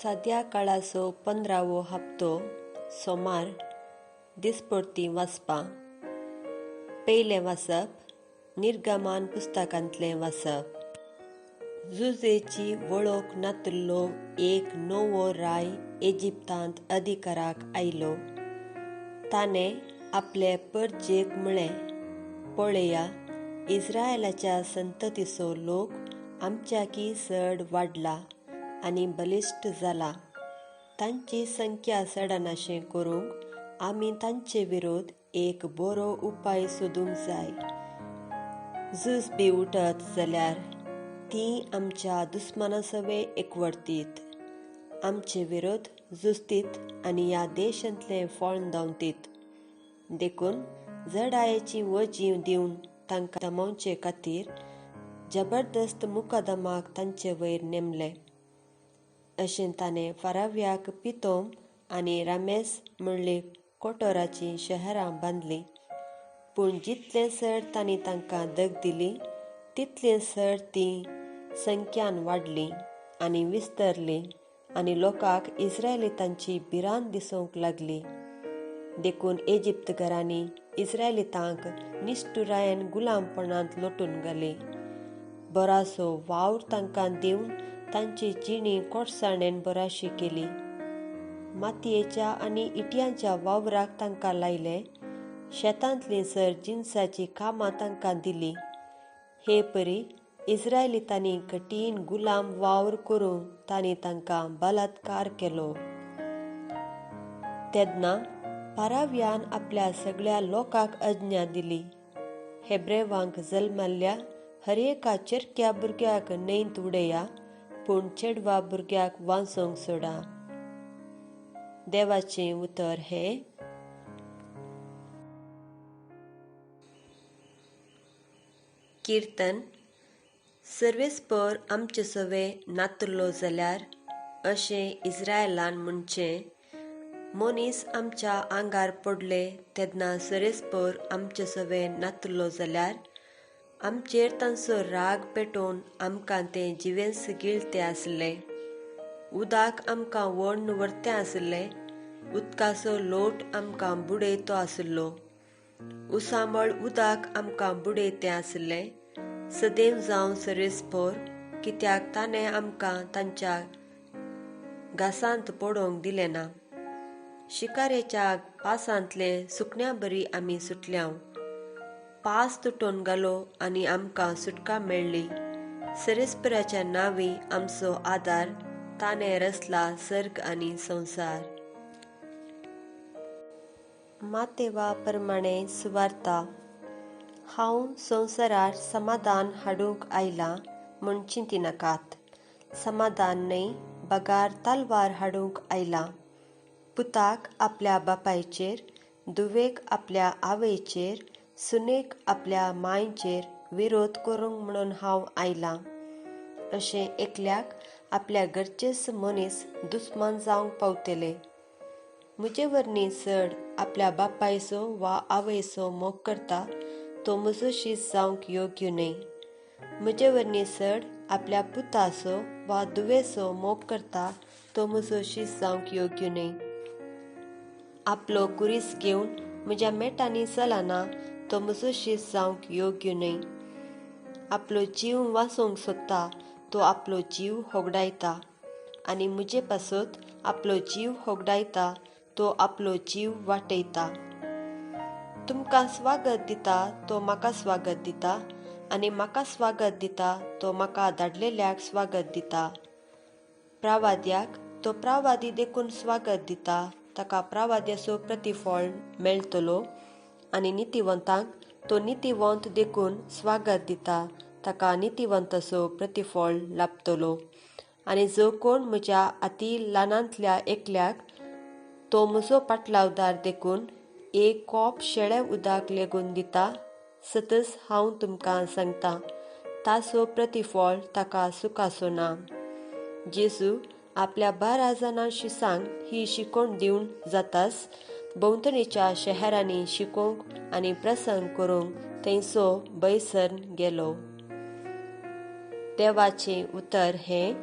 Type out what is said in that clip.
साद्या काळाचो 15वो हप्तो सोमार दिसपडती वाचपां. पयलें वाचप निर्गमान पुस्तकांतलें वाचप. जुजेची वळख नातिल्लो एक नवो राय इजिप्तांत अधिकाराक आयलो. ताणें आपले परजेक म्हळें, पळया, इस्रायलाच्या संततीचो लोक आमच्याकी चड वाडला आनी बलिश्ट जाला. तांची संख्या चडनाशें करूंक आमी तांचे विरोध एक बरो उपाय सोदूंक जाय. झूज बी उठत जाल्यार तीं आमच्या दुस्माना सवे एकवटतीत, आमचे विरोध झुजतीत आनी ह्या देशांतलें फळ धांवतीत. देखून जडायेची वजीव दिवन तांकां दमोवचे खातीर जबरदस्त मुकादमाक तांचे वयर नेमले. अशें ताणें फाराव्याक पितोम आनी रामेस म्हणली कोटोराचीं शहरां बांदलीं. पूण जितलें चड तांणी तांकां दग दिली तितलें चड तीं संख्यान वाडलीं आनी विस्तरलीं आनी लोकांक इस्रायलितांची भिरांत दिसूंक लागली. देखून इजिप्त घरांनी इस्रायलितांक निश्ठुरायेन गुलामपणांत लोटून घाली. बरासो वावर तांकां दिवन तांची जिणी कोटसाणेन बराशी केली. मातयेच्या आनी इटयांच्या वावराक तांकां लायले. शेतांतलीं सर जिनसाचीं कामां तांकां दिलीं. हे परी इस्रायलितांनी कठीण गुलाम वावर करून तांणी तांकां बलात्कार केलो. तेन्ना पाराव्यान आपल्या सगळ्या लोकांक आज्ञा दिली, हेब्रेवांक जल्मल्ल्या हर एका चेरक्या भुरग्याक न्हंयत उडया, पूण चेडवा भुरग्याक वांचोवंक सोडा. देवाचें उतर हें. किर्तन. सर्वेस्पर आमचे सवे नातलो जाल्यार अशें इस्रायलान म्हणचें, मनीस आमच्या आंगार पडले तेन्ना सर्वेस्पर आमचे सवे नातलो जाल्यार आमचेर तांचो राग पेटोवन आमकां तें जिवेंस गिळते आसलें. उदक आमकां वण्ण व्हरतें आसलें, उदकाचो लोट आमकां बुडयतो आसलो, उसामळ उदक आमकां बुडयतें आसलें. सदैव जावं सर्वेस्पर, कित्याक ताणें आमकां तांच्या घासांत पडोवंक दिलें ना. शिकारेच्या पासांतले सुकण्या बरी आमी सुटल्याव. पास तुटोवन घालो आनी आमकां सुटका मेळ्ळी. सर्वेस्पराच्या नांवी आमचो आदार, ताणें रचला सर्ग आनी संवसार. मातेवा प्रमाणे सुवार्ता. हांव संवसारार समाधान हाडूंक आयलां म्हूण चिंतिनाकात. समाधान न्हय बगार तलवार हाडूंक आयलां. पुताक आपल्या बापायचेर, धुवेक आपल्या आवयचेर, सुनेक आपल्या मांयचेर विरोध करूंक म्हणून हांव आयलां. अशें एकल्याक आपल्या घरचेच मनीस दुस्मान जावंक पावतले. म्हजे वरवीं चड आपल्या बापायचो वा आवयचो मोग करता तो म्हजो शीस जावंक योग्य न्हय. म्हजे वरवीं चड आपल्या पुताचो वा धुवेचो मोग करता तो म्हजो शीस जावंक योग्य न्हय. आपलो कुरीस घेवन म्हज्या मेटांनी चलना तो म्हजो शीस जावंक योग्य न्हय. आपलो जीव वाचोवंक सोदता तो आपलो जीव होगडायता आनी म्हजे पासत आपलो जीव होगडायता तो आपलो जीव वाटयता. तुमकां स्वागत दिता तो म्हाका स्वागत दिता आनी म्हाका स्वागत दिता तो म्हाका धाडलेल्याक स्वागत दिता. प्रावाद्याक तो प्रावादी देखून स्वागत दिता, ताका प्रावाद्याचो प्रतिफळ मेळटलो आनी नितीवंतांक तो नितीवंत देखून स्वागत दिता, ताका नितीवंताचो प्रतिफळ लाभतलो. आनी जो कोण म्हज्या अती ल्हानांतल्या एकल्याक तो म्हजो पाटलावदार देखून एक कोप शेळे उदक लेगून दिता, सतच हांव तुमकां सांगता, ताचो प्रतिफळ ताका सुखाचो ना. जेजू आपल्या 12 जाणां शिसांक ही शिकवण दिवन जाताच भोंवतणीच्या शहरांनी शिकोवंक आनी प्रसंग करूंक थंयसो बैसर गेलो. देवाचें उतर हें.